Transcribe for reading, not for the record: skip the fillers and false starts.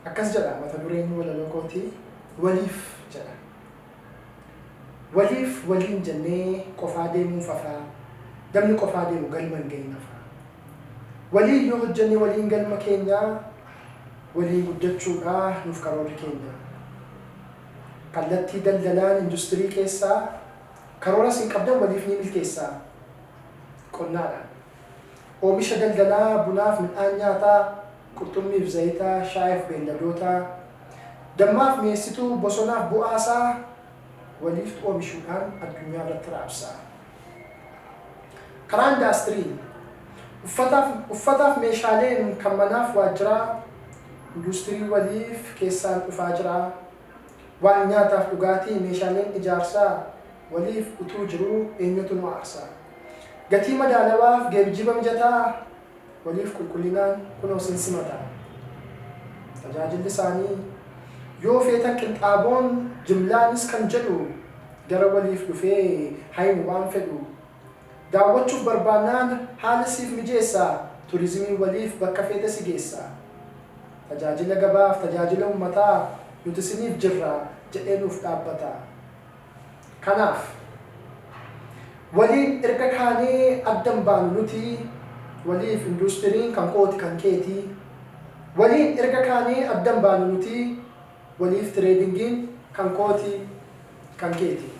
Akkas jedha mata dureen walaloo kootii, waliif jedha. Waliif waliin jennee qofaa deemuun fafaa, namni qofaa deemu galma hin gahin hafa. Waliin yoo hojjenne waliin galma keenya, waliin guddachuudha nuuf karoorri keenya. Kallattii daldalaan industirii keessaa, karoora isin qabdan waliif ni milkeessa. Qonnaadhaan. Oomisha daldalaa bunaaf midhaan nyaataa, qurxummiif zayita, shaayeef beelladoota, dammaaf mi'eessituu, bosonaaf bu'aasaa waliiftu oomishuudhaan addunyaa irratti raabsa. Karaa indaastiriin, uffataaf, uffataaf meeshaaleen kan manaaf waajjiraa induustirii waliif keessaan dhufaa jira. Waan nyaataaf dhugaatii meeshaaleen ijaarsaa waliif utuu jiruu eenyutu nu aarsa? Gatii madaalawaaf geebjiba mijataa waliif qulqullinaan kunoo sin simata. Tajaajilli isaanii yoo feetan qinxaaboon jimlaanis kan jedhu gara waliif dhufee hayimu waan fedhu. Daawwachuuf barbaannaan haala siif mijeessa, turizimiin waliif bakka feete si geessa. Tajaajila gabaaf tajaajila ummataa nuti isiniif jirra jedhee nuuf dhaabbata. Kanaaf, waliin erga kaanee adda hin baanu nuti, waliif induustiriin kan kooti kan keeti. Waliin erga kaanee adda hin baanu nuti, waliif tireedingiin kan kooti kan keeti.